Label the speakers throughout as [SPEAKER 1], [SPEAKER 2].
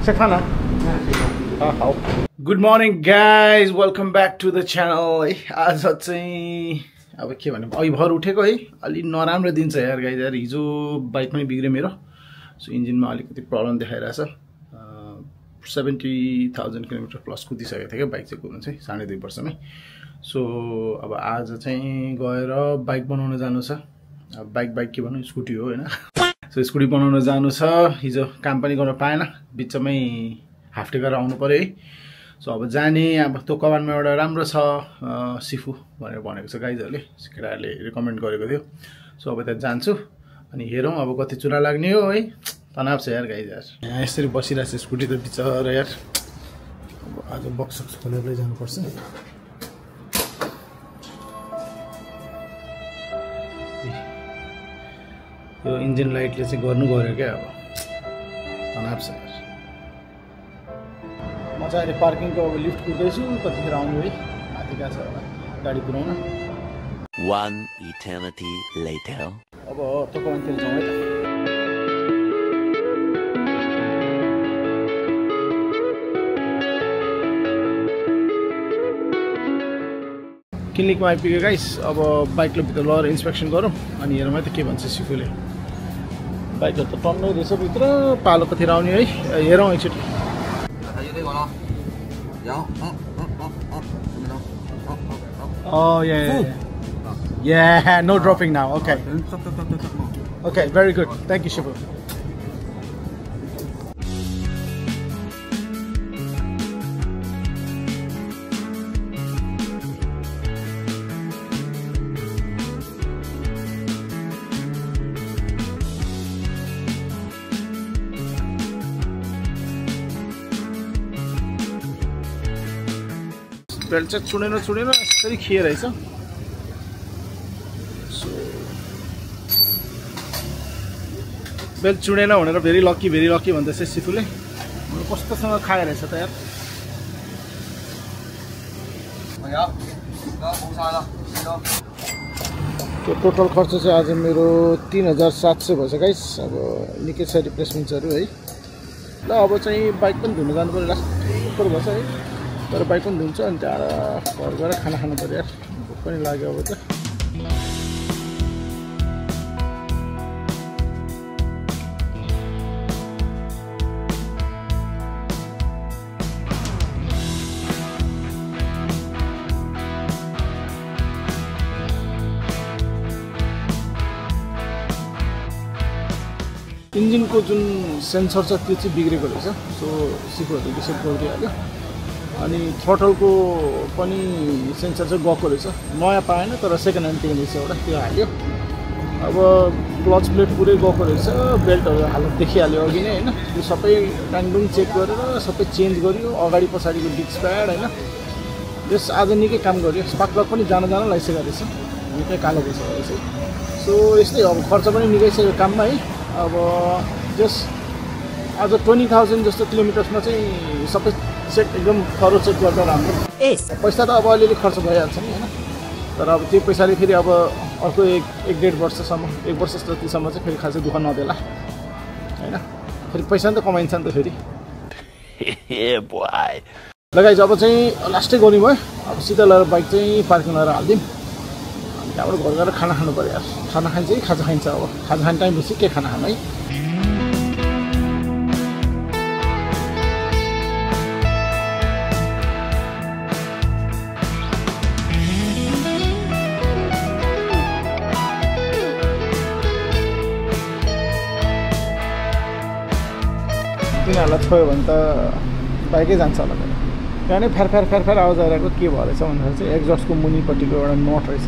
[SPEAKER 1] से खाना good morning guys welcome back to the channel है। आज चाहिँ अब के भन्नु अघि भर उठेको है, अलि नराम्रो दिन छ यार गाइज। यार हिजो बाइक पनि बिग्रियो मेरो, सो इन्जिनमा अलिकति प्रब्लम देखाइरहेछ। 70,000 किलोमिटर प्लस कुदिसकेको थियो क्या बाइक चाहिँ कुद्नु चाहिँ 2.5 वर्षमै। सो अब आज चाहिँ गएर बाइक बनाउन जानु छ। अब बाइक के भनौँ, स्कुटी हो होइन। सो स्कुटी बनाउन जानु छ। हिजो काम पनि गर्न पाएन, बिचमै हाफ डे गरेर आउनु पऱ्यो है। सो अब जाने, अब त्यो कमानमा एउटा राम्रो छ सिफु भनेर भनेको छ गाइजहरूले, केटाहरूले रेकमेन्ड गरेको थियो। सो अब त्यहाँ जान्छु अनि हेरौँ अब कति चुरा लाग्ने हो है। तनाव छ यार गाइज। यार यहाँ यसरी बसिरहेको छ स्कुटी त बिचरा यार। अब आज बक्स खोलेरै जानुपर्छ। यो इन्जिन लाइटले चाहिँ गर्नु गऱ्यो क्या, अब तनाव छ यार। म चाहिँ अहिले पार्किङको अब लिफ्ट कुद्दैछु, कतिखेर आउनु है, माथि गएको छ होला गाडी कुदाउन।
[SPEAKER 2] 1 eternity later।
[SPEAKER 1] अब तँको मान्छेले जाउँ है त। क्लिनिकमा आइपुग्यो गाइस। अब बाइकलाई भित्र लगेर इन्सपेक्सन गरौँ अनि हेरौँ है त के भन्छ सिफुले। बाइकहरू त टन्नै रहेछ भित्र, पालो कतिर आउने है, हेरौँ एकचोटि। Oh yeah, no dropping now. Okay, very good. Thank you, Shibu. Belt चाहिँ चुडेन यसरी खिएर रहेछ। बेल्ट चुडेन भनेर भेरी लक्की भन्दैछ सिफुले। कस्तोसँग खाएर रहेछ त यार। त्यो टोटल खर्च चाहिँ आज मेरो 3,700 भएछ गाइस। अब निकै छ रिप्लेसमेन्ट्सहरू है। ल अब चाहिँ बाइक पनि धुन जानु पऱ्यो, लास्ट भएछ है। तर बाइक पनि धुन्छ अनि त्यहाँबाट घर गएर खाना खानु पऱ्यो यार, भोक पनि लाग्यो अब त। इन्जिनको जुन सेन्सर छ त्यो चाहिँ बिग्रेको रहेछ। सो सिफुहरूले रिसेट गरिदिइहाल्यो। अनि थ्रोटलको पनि सेन्सर चाहिँ गएको रहेछ, नयाँ पाएन तर सेकेन्ड ह्यान्ड किनेको रहेछ एउटा, त्यो हाल्यो। अब क्लच प्लेट पुरै गएको रहेछ, बेल्टहरू हालत देखिहाल्यो अघि नै होइन। त्यो सबै ट्याङडुङ चेक गरेर सबै चेन्ज गरियो, अगाडि पछाडिको डिस्क प्याड होइन। त्यस आज निकै काम गर्यो। स्पार्क प्लग पनि जान लागिसकेको रहेछ, निकै कालो भइसकेको रहेछ। सो यस्तै अब खर्च पनि निकै छ यो काममा है। अब जस आज 20,000 जस्तो किलोमिटर्समा चाहिँ सबै चेक एकदम थरो चेक गर्दा राम्रो। पैसा त अब अलिअलि खर्च भइहाल्छ नि होइन। तर अब त्यो पैसाले फेरि अब अर्को 1-1.5 वर्षसम्म 1 वर्ष जतिसम्म चाहिँ फेरि खासै दुःख नदेला होइन। फेरि पैसा नि त कमाइन्छ नि त फेरि। लगाइज अब चाहिँ लास्टै गर्नु भयो। अब सिधा लगेर बाइक चाहिँ पार्किङ लगाएर हालिदिउँ अनि त्यहाँबाट घर गएर खाना खानु पऱ्यो यार। खाना खान्छ कि खाजा खाइन्छ। अब खाजा खाने टाइम बेसी के खाना खानु है। तिनीहरूलाई छोयो भने त बाइकै जान्छ होला। त्यहाँ नै फ्यार आवाज आइरहेको के भएर रहेछ भन्दाखेरि चाहिँ एक्जस्टको मुनिपट्टिको एउटा नट रहेछ,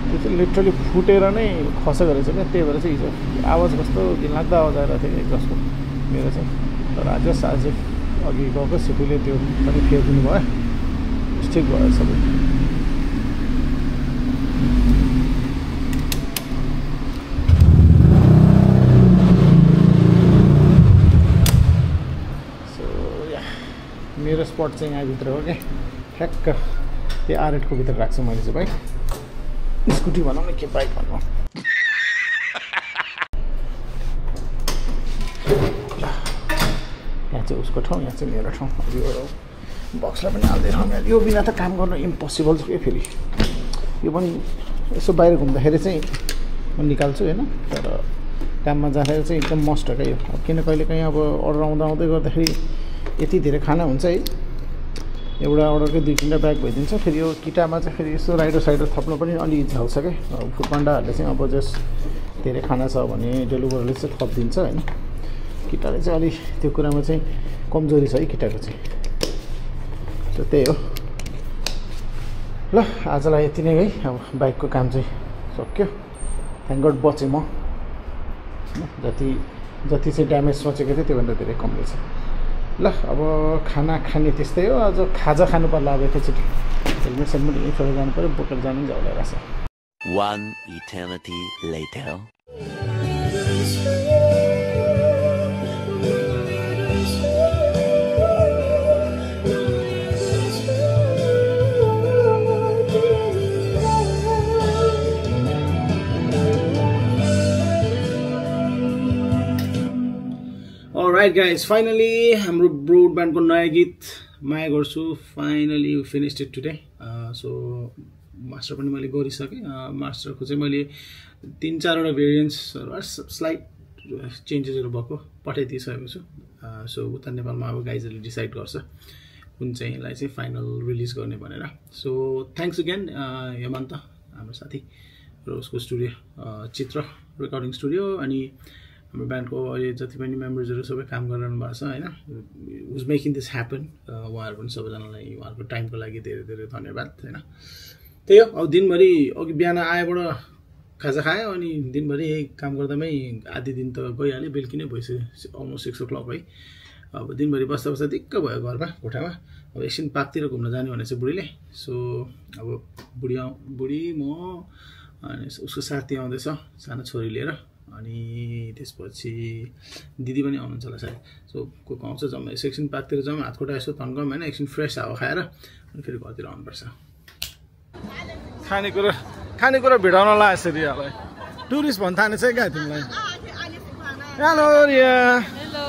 [SPEAKER 1] त्यो चाहिँ लिटरली फुटेर नै खसेको रहेछ क्या। त्यही भएर चाहिँ हिजो आवाज कस्तो घिनलाग्दो आवाज आइरहेको थियो एक्जस्टको मेरो चाहिँ। तर आज अघि गएको सिफुले त्यो पनि फेरिदिनु भयो, ठिक भयो सबै। मेरो स्पट चाहिँ यहाँभित्र हो क्या, ठ्याक्क त्यो R8 को भित्र राख्छु मैले चाहिँ बाइक। स्कुटी भनौँ न के बाइक भनौँ। चाहिँ उसको ठाउँ, यहाँ चाहिँ मेरो ठाउँ। यो बक्सलाई पनि हाल्दै ठाउँ। यो बिना त काम गर्न इम्पोसिबल छ के फेरि। यो पनि यसो बाहिर घुम्दाखेरि चाहिँ म निकाल्छु होइन, तर काममा जाँदाखेरि चाहिँ एकदम मस्ट हो क्या यो। किन कहिलेकाहीँ अब अर्डर आउँदै गर्दाखेरि यति धेरै खाना हुन्छ है, एउटा अर्डरकै 2-3टा ब्याग भइदिन्छ। फेरि यो किटामा चाहिँ फेरि यसो राइडर साइडर थप्नु पनि अलि इच्छा हुन्छ क्या। फुड पान्डाहरूले चाहिँ अब जस धेरै खाना छ भने डेलिभरले चाहिँ थपिदिन्छ होइन। किटाले चाहिँ अलि त्यो कुरामा चाहिँ कमजोरी छ है किटाको चाहिँ। सो त्यही हो। ल आजलाई यति नै है, अब बाइकको काम चाहिँ सक्यो। थ्याङ्क गड बचेँ म। जति चाहिँ ड्यामेज सोचेको थिएँ त्योभन्दा धेरै कम रहेछ। ल अब खाना खाने त्यस्तै हो। आज खाजा खानु पर्ला अब एकैचोटि। हेलमेट सेलमेट यहीँबाट जानु पऱ्यो, बोकेर जानु पनि झ्याउला रहेछ।
[SPEAKER 2] 1 eternity later.
[SPEAKER 1] Alright guys, finally हाम्रो ब्रोडब्यान्डको नयाँ गीत माया गर्छु finally finished it today. So master पनि मैले गरिसकेँ। मास्टरको चाहिँ मैले 3-4वटा भेरिएन्ट्सहरू स्लाइट चेन्जेसहरू भएको पठाइदिइसकेको छु। सो उता नेपालमा अब गाइजहरूले डिसाइड गर्छ कुन चाहिँ यसलाई चाहिँ फाइनल रिलिज गर्ने भनेर। सो थ्याङ्क्स अगेन हेमन्त हाम्रो साथी र उसको स्टुडियो चित्र रेकर्डिङ स्टुडियो, अनि हाम्रो ब्यान्डको अहिले जति पनि मेम्बर्सहरू सबै काम गरिरहनु भएको छ होइन, हुज मेकिङ दिस ह्यापन। उहाँहरू पनि सबैजनालाई उहाँहरूको टाइमको लागि धेरै धेरै धन्यवाद होइन। त्यही हो, अब दिनभरि अघि बिहान आएबाट खाजा खायो अनि दिनभरि यही काम गर्दामै आधी दिन त गइहाल्यो, बेलुकी नै भइसक्यो अलमोस्ट 6 o'clock है। अब दिनभरि बस्दा बस्दा दिक्क भयो घरमा कोठामा। अब एकछिन पार्कतिर घुम्न जाने भनेको चाहिँ बुढीले। सो अब बुढी म अनि उसको साथी आउँदैछ सानो छोरी लिएर, अनि त्यसपछि दिदी पनि आउनुहुन्छ होला सायद। सो को आउँछ जम्मा एकछिन पार्कतिर जाउँ, हात खुट्टा यसो तन्काउँ होइन, एकछिन फ्रेस हावा खाएर अनि फेरि घरतिर आउनुपर्छ। खानेकुरा भिडाउन ला यसरी अब टुरिस्ट भन्न थालेछ क्या तिमीलाई। Hello Riya. Hello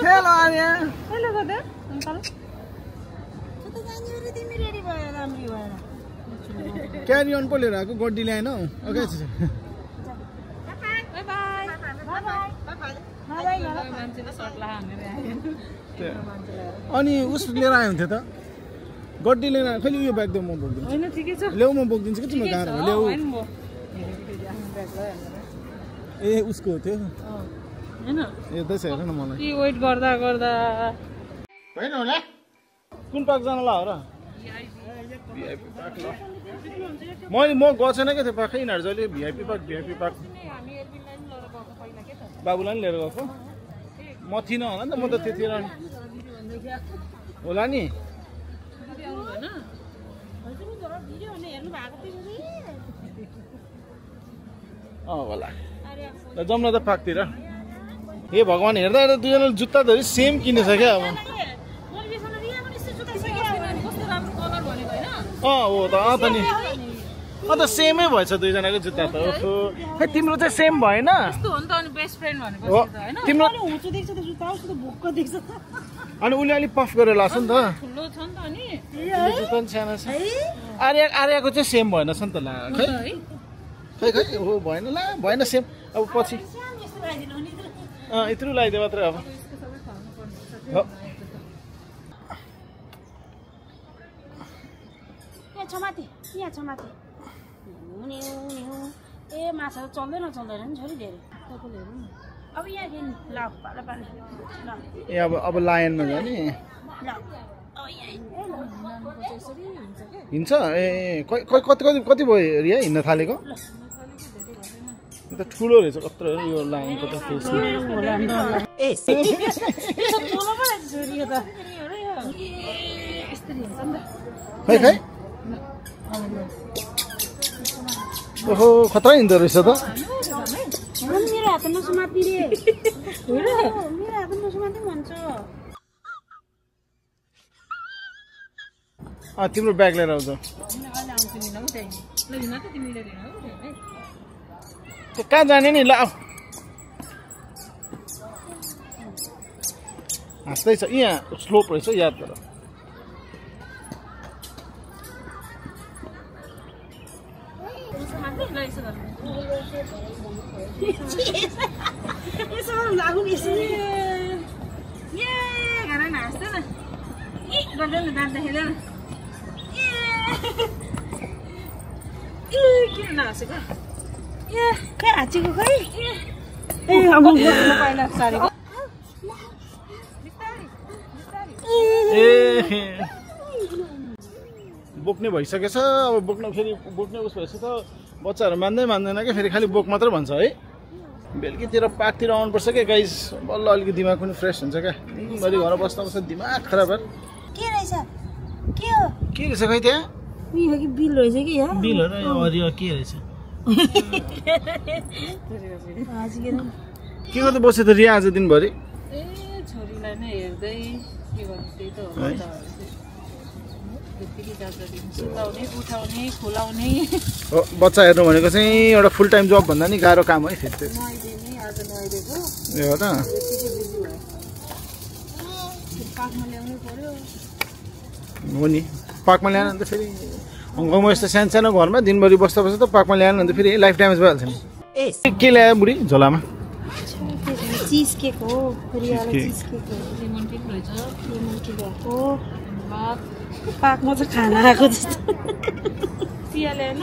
[SPEAKER 1] hello Arya. Hello दादा। क्यारी अन पो लिएर आएको, गड्डी ल्याएन ओके। अनि उस लिएर आयो हुन्थ्यो त, गड्डी लिएर आयो। खैले उयो ब्याग देऊ म बोकिदिन्छु। ल्याउ म बोकिदिन्छु कि तिम्रो गाह्रो ल्याउ। ए उसको हो त्यो हेर्दैछ, हेर न मलाई
[SPEAKER 3] वेट गर्दा गर्दा
[SPEAKER 1] होइन होला। कुन पार्क जानलाई हो र? भिआइपी पार्क ल। म गएको छैन क्या त्यो पार्क। यिनीहरू जहिले भिआइपी पार्क बाबुलाई पनि लिएर गएको। म थिइनँ होला नि त, म त त्यतिखेर होला नि। होला ल जाउँ न त पार्कतिर। हे भगवान्, हेर्दा हेर्दा दुईजनाले जुत्ता धरि सेम किनेछ क्या। अब हो त नि, अन्त सेमै भएछ दुईजनाको जुत्ता त। खै तिम्रो चाहिँ सेम भएन? तिम्रो अनि उसले अलिक पफ गरेर लाग्छ नि त। जुत्ता पनि सानो छ। आर्याको चाहिँ सेम भएन छ नि त। ला खै हो भएन, ला भएन सेम। अब पछि यत्रो लगाइदियो मात्रै। अब
[SPEAKER 3] यहाँ छ माथि। ए माछा चल्दैन नि छोरी धेरै। अब यहाँ ल पाला पाला
[SPEAKER 1] ए अब लायनमा जाने हिँड्छ। ए कति भयो रिया हिँड्न थालेको? त ठुलो रहेछ कत्रो यो लायनको त फेस। खै खै ओहो खतरा हिँड्दो रहेछ त।
[SPEAKER 3] मेरो हात नसमाति रे, मेरो हात नसमाति भन्छ।
[SPEAKER 1] तिम्रो ब्याग लिएर आउँछ। कहाँ जाने नि? ल हाँस्दै छ यहाँ स्लोप रहेछ याद गर
[SPEAKER 3] किन नहाँसेको हाँचेको खै अब पहिला सारी
[SPEAKER 1] बोक्ने भइसकेछ अब बोक्ने उस भएछ त बच्चाहरू मान्दैन क्या फेरि खालि बोक मात्र भन्छ है बेलुकीतिर पार्कतिर आउनुपर्छ क्या गाइस बल्ल अलिकति दिमाग पनि फ्रेस हुन्छ क्या दिनभरि घर बस्दा बस्दा दिमाग खराब भएर
[SPEAKER 3] के रहेछ के हो
[SPEAKER 1] के रहेछ खै त्यहाँ
[SPEAKER 3] उयो कि बिल रहेछ कि यहाँ
[SPEAKER 1] बिलहरू हरियो के रहेछ के गर्दै बस्यो त रिया आज दिनभरि
[SPEAKER 4] छोरीलाई नै हेर्दै के गर्नु त्यही त हो त त्यतिकै जान्छ सुताउने उठाउने खुलाउने
[SPEAKER 1] बच्चा हेर्नु भनेको चाहिँ एउटा फुल टाइम जब भन्दा नि गाह्रो काम है फेरि
[SPEAKER 4] नुहाइदिने आज नुहाइदिएको
[SPEAKER 1] ए हो त
[SPEAKER 4] त्यतिकै बिजी भयो पाकमा ल्याउनै पर्यो
[SPEAKER 1] हो नि पार्कमा ल्याएन भने त फेरि गाउँमा यस्तो सानो घरमा दिनभरि बस्दा त पार्कमा ल्याएन भने त फेरि लाइफ ड्यामेज भइहाल्छ नि के ल्यायो बुढी झोलामा
[SPEAKER 3] चिज केक हो रियाले चिज केक हो
[SPEAKER 4] लेमन केक रहेछ
[SPEAKER 3] लेमन केक भएको
[SPEAKER 4] भात
[SPEAKER 3] पाकमा चाहिँ खाना आएको जस्तो
[SPEAKER 4] चिया ल्याएन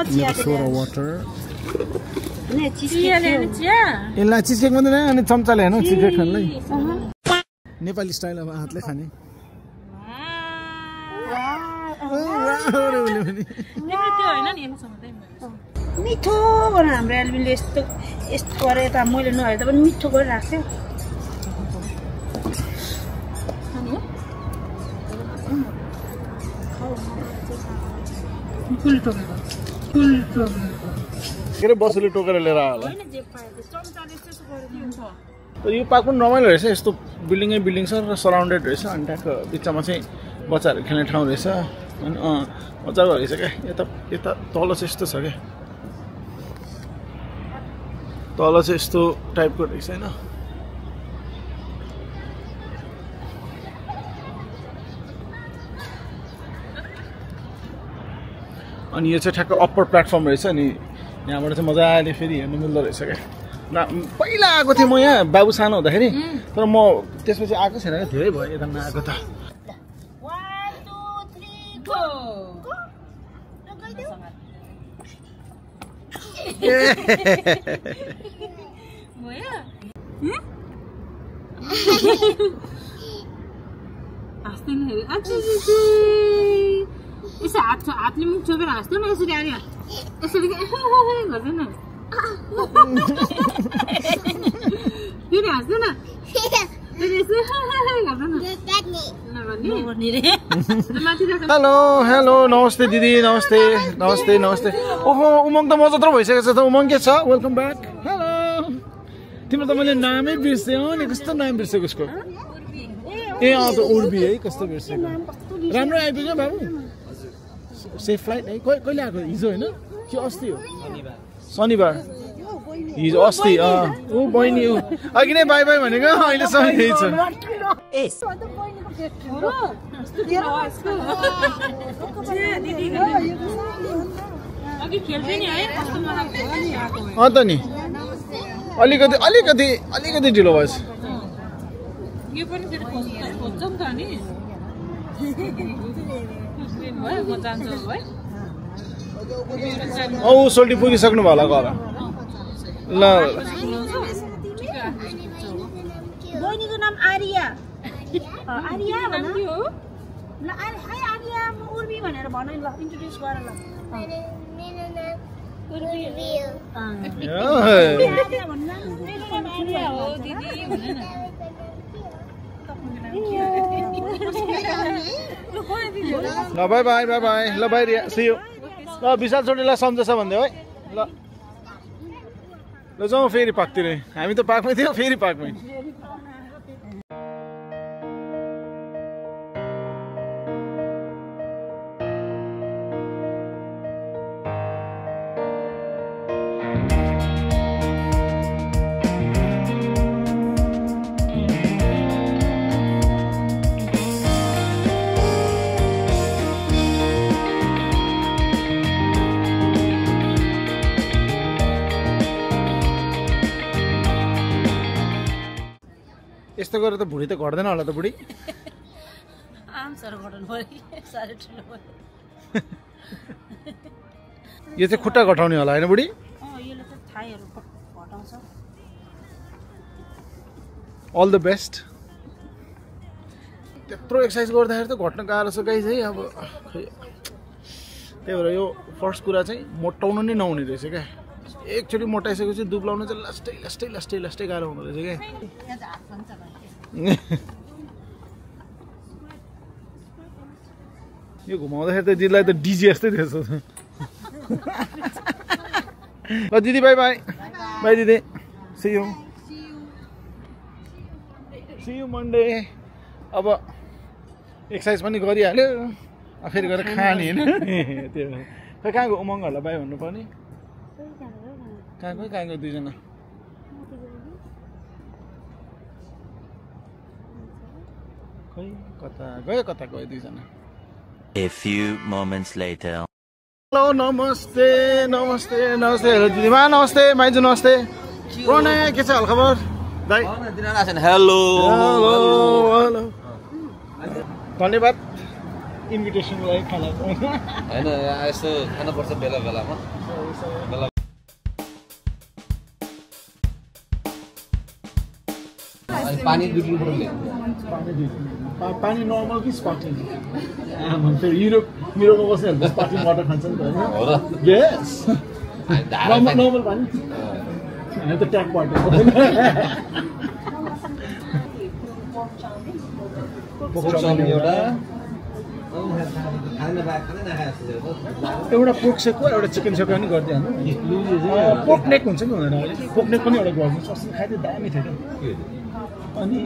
[SPEAKER 3] चिया
[SPEAKER 1] सोडा वाटर
[SPEAKER 3] होइन चिज
[SPEAKER 4] चिया ल्याएन चिया
[SPEAKER 1] यसलाई चिज केक मात्रै अनि चम्चा ल्याएन चिज केक खानलाई नेपाली स्टाइलमा हातले खाने
[SPEAKER 4] तिम्रो त्यो होइन नि यसमा
[SPEAKER 3] मिठो गरेर हाम्रो एल्बिनले यस्तो गरेर त मैले नहेर्दा पनि मिठो गरेर राख्थ्यो
[SPEAKER 1] के अरे बसुले टोकेर लिएर आयो होला यो पार्क पनि रमाइलो रहेछ यस्तो बिल्डिङ छ र सराउन्डेड रहेछ अनि ट्याक्क बिचमा चाहिँ बच्चाहरू खेल्ने ठाउँ रहेछ अनि मजाको रहेछ क्या यता तल चाहिँ यस्तो छ क्या तल चाहिँ यस्तो टाइपको रहेछ होइन अनि यो चाहिँ ठ्याक्क अप्पर प्लेटफर्म रहेछ अनि यहाँबाट चाहिँ मजाले फेरि हेर्नु मिल्दो रहेछ क्या पहिला आएको थिएँ म यहाँ बाबु सानो हुँदाखेरि तर म त्यसपछि आएको छैन क्या धेरै भयो यता नआएको त
[SPEAKER 4] यसो हातले मुख छोपेर हाँस्नु न यसरी आयो यसरी गर्छ न फेरि हाँस्नु न फेरि यसो
[SPEAKER 1] हेलो नमस्ते दिदी नमस्ते ओहो उमङ त म जत्रो भइसकेको छ त उमङ के छ वेलकम ब्याक हेलो तिम्रो त मैले नामै बिर्सेँ नि कस्तो नाम बिर्सेको उसको ए त उर्बी है कस्तो बिर्सेको राम्रो आइपुग्यो बाबु सेफ फ्लाइट है कहिले आएको हिजो होइन कि अस्ति हो शनिबार हिजो अस्ति ऊ बहिनी ऊ अघि नै बाई बाई भनेको अहिलेसम्म यही छ त नि अलिकति ढिलो भएछ
[SPEAKER 4] यो पनि फेरि खोज्छ नि त अनि भयो म जान्छु है
[SPEAKER 1] औ सोल्टी पुगिसक्नु भयो होला घर ल
[SPEAKER 3] बहिनीको नाम आर्या आर्या भन ल हाई आर्या म उर्मी भनेर भन ल इन्ट्रोड्युस गर ल मेरो नाम उर्मी हो आर्या भन्न मेरो नाम आर्या हो दिदी भन न
[SPEAKER 1] ल बाई ल बाई रिया सी यू ल विशाल छोरीलाई सम्झछ भन्दै है ल जाउँ फेरि पार्कतिर हामी त पार्कमै थियौँ फेरि पार्कमै यस्तो गरेर त भुँडी त घट्दैन होला त बुढी
[SPEAKER 3] आर्म्सहरु घटाउनु पर्यो साह्रै ठुलो भयो
[SPEAKER 1] यो चाहिँ खुट्टा घटाउने होला हैन बुढी
[SPEAKER 3] यसले त थाइहरु घटाउँछ
[SPEAKER 1] अल द बेस्ट त्यत्रो एक्सर्साइज गर्दाखेरि त घट्न गाह्रो छ गाइस है अब त्यही भएर यो फर्स्ट कुरा चाहिँ मोटाउनु नै नहुने रहेछ क्या एकचोटि मोटाइसकेपछि दुब्लाउनु चाहिँ लास्टै गाह्रो हुँदो रहेछ क्या यो घुमाउँदाखेरि त दिदीलाई त डिजी जस्तै थिएछ ल दिदी बाई बाई बाई दिदी सी यू मन्डे अब एक्सर्साइज पनि गरिहाल्यो फेरि गएर खाने होइन त्यो खै कहाँको उमङ्गहरूलाई बाई भन्नुपर्ने कहाँको दुईजना खै कता गयो दुईजना
[SPEAKER 2] A few moments later.
[SPEAKER 1] Hello नमस्ते दिदीमा नमस्ते माइजू नमस्ते प्रणय के छ हालखबर दाइ
[SPEAKER 5] हेलो
[SPEAKER 1] धन्यवाद इन्भिटेसनको लागि खाना
[SPEAKER 5] होइन यस्तो खानुपर्छ बेला बेलामा पानी
[SPEAKER 1] पानी नर्मल कि स्पार्कलिङ युरोपको कसैहरू स्पार्कलिङ वाटर खान्छ नि त
[SPEAKER 5] हो र
[SPEAKER 1] यस नर्मल पानी होइन त ट्याप वाटर एउटा पोक सेकको एउटा चिकन सेक पनि गरिदिइहाल्नु पोक नेक हुन्छ कि हुँदैन अहिले पोक नेक पनि एउटा गर्नु अस्ति खाइदियो दामी थियो क्या अनि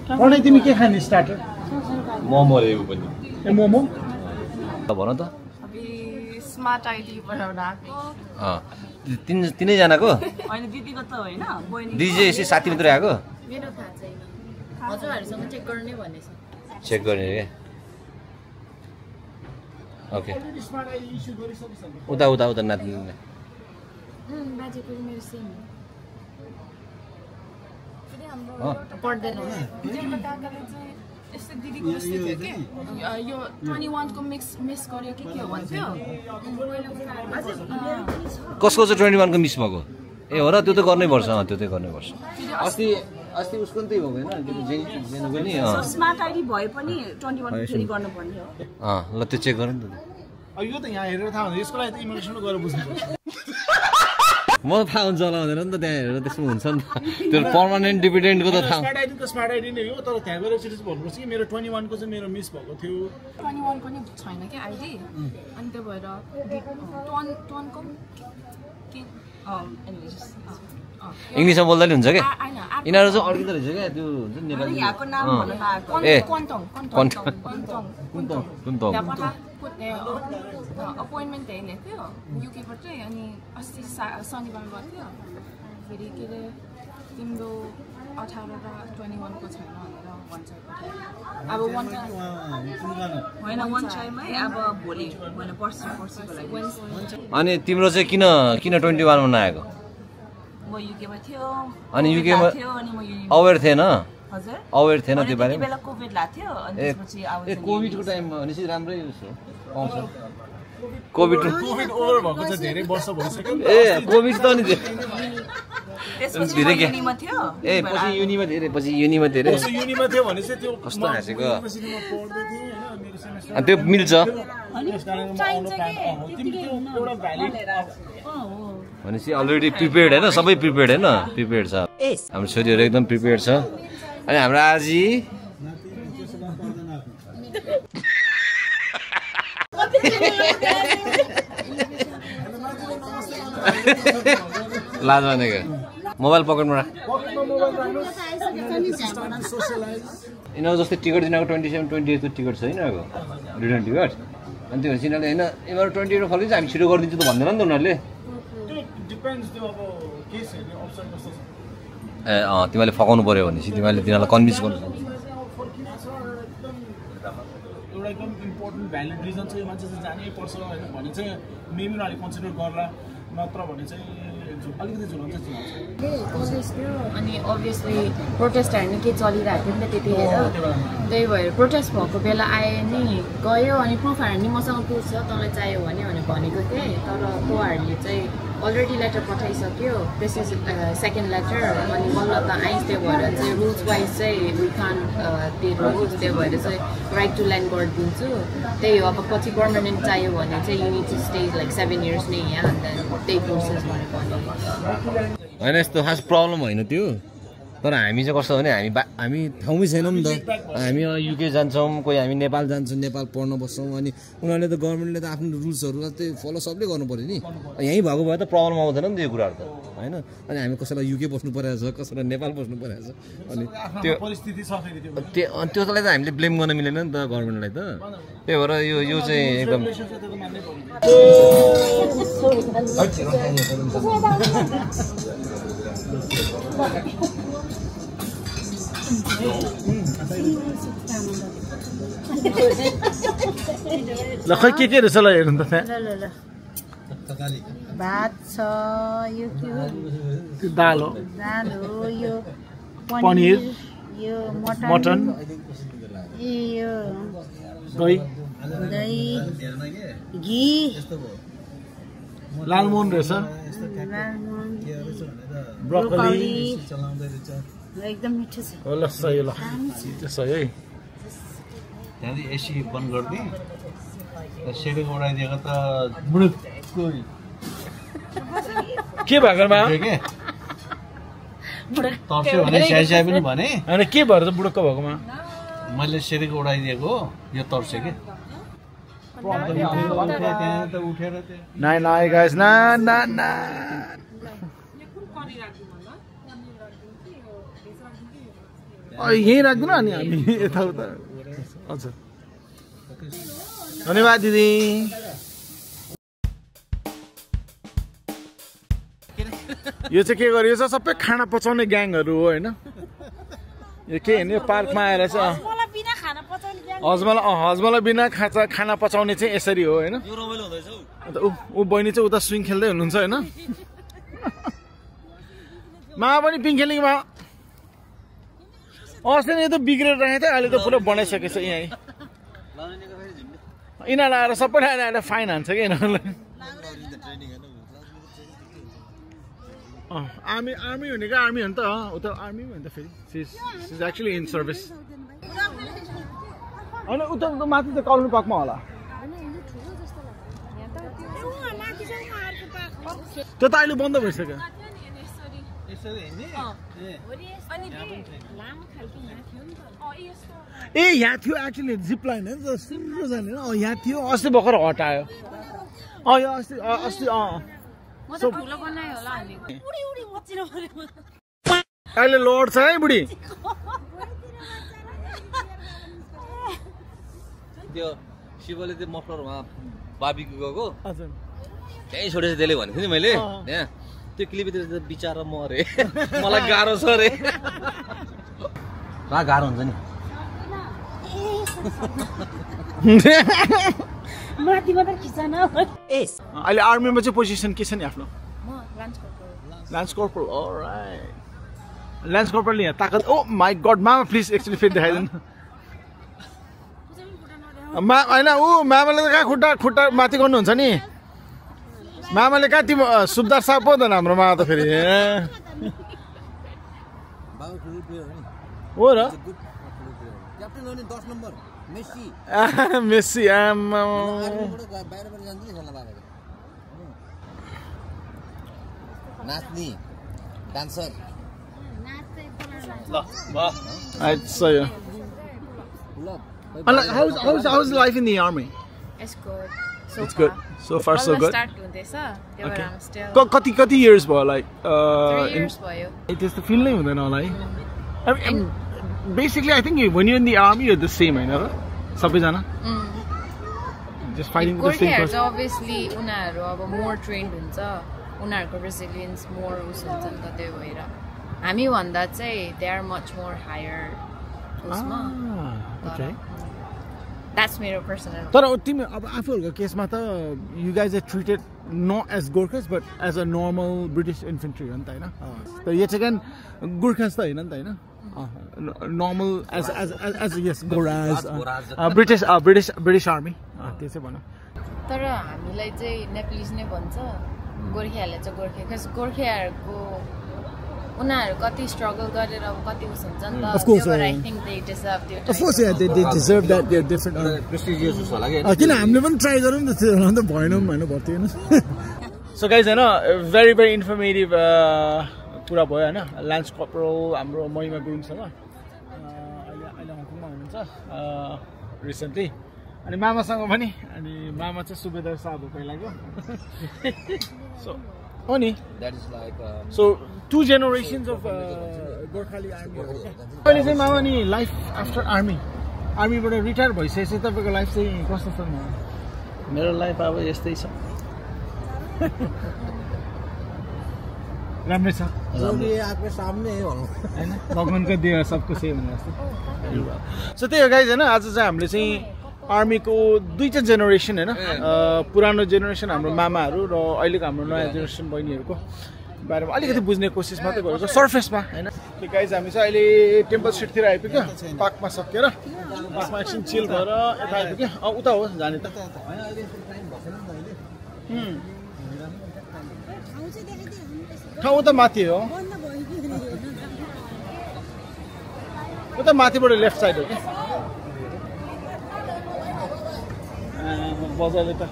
[SPEAKER 1] प्रणय तिमी के खाने स्टार्टर
[SPEAKER 5] मोमो ल्याएको पनि
[SPEAKER 1] ए मोमो
[SPEAKER 5] भन त
[SPEAKER 3] स्मार्ट आइडी बनाउन
[SPEAKER 5] तिनैजनाको
[SPEAKER 3] होइन दिदीको त होइन
[SPEAKER 5] दिदी चाहिँ यसै साथी मात्रै आएको
[SPEAKER 3] मेरो थाहा छैन हजुरहरुसँग चेक गर्ने भनेछ
[SPEAKER 5] चेक गर्ने क्या ओके उता नाति
[SPEAKER 3] बाजेको मेरो सेम पढ्दैन
[SPEAKER 6] यस्तो दिदीको यस्तो थियो कि यो 21 को मिस गर्यो कि के भन्थ्यो
[SPEAKER 5] कसको चाहिँ 21 को मिस भएको ए हो र त्यो त गर्नै पर्छ त्यो चाहिँ गर्नै पर्छ अस्ति उसको नि त्यही भएको हैन नि
[SPEAKER 3] स्मार्ट आइडी भए पनि 21 फेरि गर्नुपर्ने हो
[SPEAKER 5] ल त्यो चेक गरौँ न त
[SPEAKER 1] यो त यहाँ हेरेर थाहा हुन्छ यसको लागि त इमिग्रेसन गरेर बुझ्नुपर्छ
[SPEAKER 5] म त थाहा हुन्छ होला हुँदैन नि त त्यहाँ हेरेर त्यसमा हुन्छ नि त त्यो पर्मानेन्ट डिपेन्डेन्टको त थाहा
[SPEAKER 1] स्मार्ट आइडी नै हो तर त्यहाँ गएर चाहिँ भन्नुपर्छ कि मेरो 21 को चाहिँ मेरो मिस भएको थियो
[SPEAKER 6] 21 को नि छैन के आइडी अनि त्यो भएर 21 को
[SPEAKER 5] इङ्ग्लिसमा बोल्दा नि हुन्छ क्या यिनीहरू चाहिँ अड्किँदो रहेछ क्या त्यो हुन्छ नि नेपाली
[SPEAKER 3] यहाँको नाम भन्न पाएको
[SPEAKER 5] ए
[SPEAKER 6] अपोइन्टमेन्ट हेर्ने थियो युकेबाटै अनि अस्ति शनिबार गएको थियो फेरि के अरे तिम्रो 18 र 21 को छैन भनेर भन्छ अब
[SPEAKER 3] होइन वन टाइममै अब भोलि होइन पर्सिको लागि
[SPEAKER 5] अनि तिम्रो चाहिँ किन 21 मा नआएको
[SPEAKER 3] म युकेमा थियो
[SPEAKER 5] अनि युकेमा अवेर थिएन
[SPEAKER 3] हजुर
[SPEAKER 5] अवेर थिएन त्यो बारेमा
[SPEAKER 3] बेला कोभिड लाग्थ्यो अनि त्यसपछि आउँछ
[SPEAKER 5] ए कोभिडको टाइममा भनेपछि राम्रै पाउँछ कोभिड
[SPEAKER 1] ओभर भएको चाहिँ धेरै वर्ष भइसक्यो
[SPEAKER 5] ए कोभिड त नि
[SPEAKER 3] त्यसपछि
[SPEAKER 5] धेरै के
[SPEAKER 3] युनिमा थियो
[SPEAKER 5] ए पछि युनिमा धेरै
[SPEAKER 1] युनिमा थियो भने चाहिँ त्यो
[SPEAKER 5] कस्तो हाँसेको
[SPEAKER 1] युनिभर्सिटीमा पढ्दै थिएँ हैन मेरो सेमेस्टर
[SPEAKER 5] अनि त्यो मिल्छ
[SPEAKER 1] एउटा भ्यालिड
[SPEAKER 5] भनेपछि अलरेडी प्रिपेयर्ड हैन सबै प्रिपेयर्ड हैन प्रिपेयर्ड छ हाम्रो छोरीहरू एकदम प्रिपेयर्ड छ अनि हाम्रो आजी लाज भनेको मोबाइल पकेटमा राख यिनीहरू जस्तै टिकट दिनको 27, 28 को टिकट छ यिनीहरूको रिटर्न टिकट अनि त्यो यिनीहरूले होइन यिनीहरू 28 फल्दै चाहिँ हामी छिटो गरिदिन्छु त भन्दैन नि त उनीहरूले ए तिमीले फकाउनु पर्यो भनेपछि तिमीले तिनीहरूलाई कन्भिन्स गर्नु
[SPEAKER 1] एउटा एकदम इम्पोर्टेन्ट भ्यालिड रिजन चाहिँ यो मान्छे चाहिँ जानै पर्छ होइन भने चाहिँ मेबी उनीहरूले कन्सिडर गर्ला मात्र भने चाहिँ अलिकति झुलाउँछ
[SPEAKER 6] कलेज थियो अनि अभियसली प्रोटेस्टहरू नि के चलिरहेको थियो नि त त्यतिखेर त्यही भएर प्रोटेस्ट भएको बेला आए नि गयो अनि प्रुफहरू नि मसँग प्रुफ छ तँलाई चाहियो भने भनेको थिएँ तर उहाँहरूले चाहिँ अलरेडी लेटर पठाइसक्यो दिस इज सेकेन्ड लेटर अनि बल्ल त आइस त्यही भएर चाहिँ रुल्स वाइज चाहिँ वी कान त्यो रुल्स त्यही भएर चाहिँ राइट टु ल्यान्ड गरिदिन्छु त्यही हो अब पछि पर्मानेन्ट चाहियो भने चाहिँ you need to stay like 7 years नै यहाँ अन्त त्यही प्रोसेस भनेको
[SPEAKER 5] होइन यस्तो खास प्रब्लम होइन त्यो तर हामी चाहिँ कस्तो भने हामी ठाउँमै छैनौँ नि त हामी युके जान्छौँ कोही हामी नेपाल जान्छौँ नेपाल पढ्न बस्छौँ अनि उनीहरूले त गभर्मेन्टले त आफ्नो रुल्सहरू चाहिँ फलो सबले गर्नु पऱ्यो नि यहीँ भएको भए त प्रब्लम आउँदैन नि त यो कुराहरू त होइन अनि हामी कसैलाई युके बस्नु परेको छ कसैलाई नेपाल बस्नु परेको छ अनि त्यो त्यसलाई त हामीले ब्लेम गर्न मिलेन नि त गभर्मेन्टलाई त त्यही भएर यो चाहिँ एकदम
[SPEAKER 1] ल खै के रहेछ ल हेर्नु त त्यहाँ
[SPEAKER 3] भात छ यो के हो
[SPEAKER 1] दाल हो
[SPEAKER 3] यो
[SPEAKER 1] पनिर
[SPEAKER 3] यो
[SPEAKER 1] मटन
[SPEAKER 3] यो
[SPEAKER 1] दही
[SPEAKER 3] घी
[SPEAKER 1] लालमोहन रहेछ ब्रोकोली
[SPEAKER 3] एकदम मिठो छ
[SPEAKER 1] हो ल सही ल सही है
[SPEAKER 7] त्यहाँदेखि एसी बन्द गरिदिएँ सेडेको उडाइदिएको त
[SPEAKER 1] के भएकोमा
[SPEAKER 7] के तर्स्यो भने स्याइ पनि भने
[SPEAKER 1] होइन के भएर त बुढोको भएकोमा
[SPEAKER 7] मैले सेडेको उडाइदिएको यो तर्स्यो के त्यहाँ त उठेर
[SPEAKER 1] नाइ नाइ गाइस ना ना ना यहीँ राख्दैन अनि हामी यताउता हजुर धन्यवाद दिदी यो चाहिँ के गर्यो छ सबै खाना पचाउने ग्याङहरू हो होइन यो के होइन यो पार्कमा आएर चाहिँ हजमला बिना खाना पचाउने चाहिँ यसरी हो होइन अन्त ऊ बहिनी चाहिँ उता स्विङ खेल्दै हुनुहुन्छ होइन मा पनि पिङ खेल्ने मा अस्ति नै त बिग्रेर राखेको थियो अहिले त पुरा बनाइसकेछ यहाँ यिनीहरूलाई आएर सबैलाई आएर फाइन हान्छ क्या यिनीहरूलाई आर्मी भनेको आर्मी हो नि त उता आर्मी हो नि त फेरि सिज एक्चुली इन सर्भिस होइन उता माथि त कल्नु पार्कमा होला त्यो त अहिले बन्द भइसक्यो ए यहाँ थियो एक्चुली जिप लाइन होइन सुरु जाने यहाँ थियो अस्ति भर्खर हटायो यो अस्ति अहिले लड्छ है बुढी
[SPEAKER 5] त्यो शिवले त्यो मफलरमा बाबीको गएको त्यहीँ छोडेछ त्यसले भनेको थिएँ नि मैले त्यहाँ त्यो क्लिपतिर त बिचारा मरे मलाई गाह्रो छ अरे गाह्रो हुन्छ नि
[SPEAKER 1] अहिले आर्मीमा चाहिँ पोजिसन के छ नि आफ्नो लान्स कर्पोरल अलराइट लान्स कर्पोरल यहाँ ताकत ओ माई गड मामा प्लिज एक्चुअली फेरि देखाइदिनु होइन ऊ मामाले त कहाँ खुट्टा माथि गर्नुहुन्छ नि मामाले कहाँ तिम्रो सुब्दार साहब पो त हाम्रो मामा त फेरि हो र मेस्सी आमा
[SPEAKER 5] नाच्ने dancer
[SPEAKER 1] How's life in the army?
[SPEAKER 6] It's good.
[SPEAKER 1] It's good. So far so good.
[SPEAKER 6] Okay. I'm still
[SPEAKER 1] कति years भयो like
[SPEAKER 6] 3 years भयो.
[SPEAKER 1] त्यस्तो फिल नै हुँदैन होला है basically I think when you're in the army you're the same हैन र सबैजना just fighting with the same person.
[SPEAKER 6] Obviously उनीहरु अब more trained हुन्छ उनीहरुको resilience more हुन्छ नि त त्यो भएर हामी भन्दा चाहिँ they are much more higher उसमा
[SPEAKER 1] okay
[SPEAKER 6] That's मेरो personal.
[SPEAKER 1] तर तिमी अब आफूहरूको केसमा त you guys are treated not as Gorkhas but as a normal British infantry हो नि त हैन त यो चाहिँ Gurkhas त हैन नि त हैन normal as yes Goras British army त्यो चाहिँ भन
[SPEAKER 6] तर हामीलाई चाहिँ नेपालीज नै भन्छ गोर्खेहरूले चाहिँ गोर्खे cuz गोर्खेहरूको उनीहरु कति स्ट्रगल गरेर अब कति उस हुन्छ नि त
[SPEAKER 1] Of course,
[SPEAKER 6] but I think they deserve their
[SPEAKER 1] Of course, yeah, they deserve that. They're different.
[SPEAKER 5] Prestigious होला के
[SPEAKER 1] किन हामीले पनि ट्राई गरौँ न त्यो त भएन हैन भर्ती हैन सो गाइज हैन very very informative कुरा भयो हैन लान्स कर्पोरल हाम्रो महिमा गुरुङसँग अहिले हङकङमा हुनुहुन्छ रिसेन्टली अनि मामासँग पनि अनि मामा चाहिँ सुबेदार साहब हो पहिलाको सो हो नि
[SPEAKER 5] That is like
[SPEAKER 1] So 2 generations of Gorkhali army. अहिले चाहिँ मामा नि लाइफ आफ्टर आर्मीबाट रिटायर भइसकेपछि तपाईँको लाइफ चाहिँ कस्तो छ
[SPEAKER 7] मेरो लाइफ अब यस्तै छ
[SPEAKER 1] राम्रै छ
[SPEAKER 5] आपको सामने है भनौँ
[SPEAKER 1] हैन भगवानको दिया सबको सेम हुने जस्तो सो त्यही हो गाइज हैन आज चाहिँ हामीले चाहिँ आर्मीको दुईटा जेनेरेसन हैन पुरानो जेनेरेसन हाम्रो मामाहरू र अहिलेको हाम्रो नयाँ जेनेरेसन बहिनीहरूको बारेमा अलिकति बुझ्ने कोसिस मात्रै गरेको सर्फेसमा हैन त्यो गाइज हामी चाहिँ अहिले टेम्पल स्ट्रिटतिर आइपुग्यो पार्कमा सकेर पार्कमा एकछिन चिल भएर यता आइपुग्यो उता हो जाने त ठाउँ त माथि हो उता माथिबाट लेफ्ट साइड हो कि बजारले त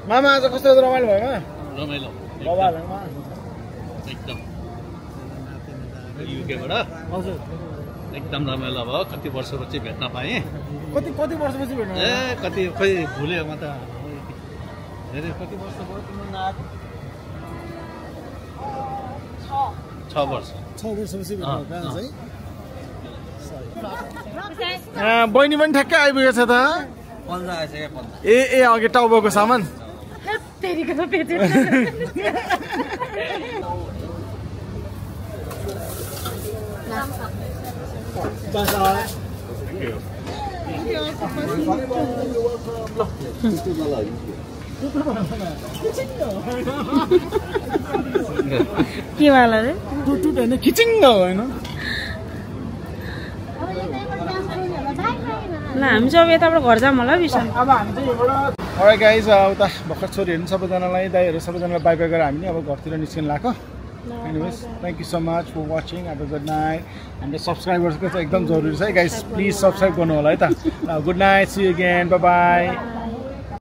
[SPEAKER 1] मामा आज कस्तो रमाइलो भयो
[SPEAKER 7] रमाइलो
[SPEAKER 1] बाबाहरूमा
[SPEAKER 7] एकदम युकेबाट
[SPEAKER 1] हजुर
[SPEAKER 7] एकदम रमाइलो भयो कति वर्षपछि भेट्न पाएँ
[SPEAKER 1] कति वर्षपछि भेट्नु
[SPEAKER 7] ए कति खोइ भुल्यो म त धेरै कति वर्ष भयो तिम्रो नआएको 6 वर्ष
[SPEAKER 1] 6 वर्षपछि भेट्नु है बहिनी पनि ठ्याक्कै आइपुगेछ त ए अघि टाउको सामान
[SPEAKER 3] के वाला रे
[SPEAKER 1] टुटु हैन खिचिङ होइन
[SPEAKER 3] ल हामी चाहिँ अब यताबाट घर जाऊँ होला बिसन
[SPEAKER 1] अब हामी चाहिँ यहाँबाट अलराइट गाइज उता भर्खर छोरीहरू सबैजनालाई दाइहरू सबैजनालाई बाई बाई गरेर हामी अब घरतिर निस्किन लाग्यो anyways thank you so much for watching अब गुड नाइट हाम्रो सब्सक्राइबर्सको चाहिँ एकदम जरुरी छ है गाइज प्लिज सब्सक्राइब गर्नु होला है त good night see you again bye by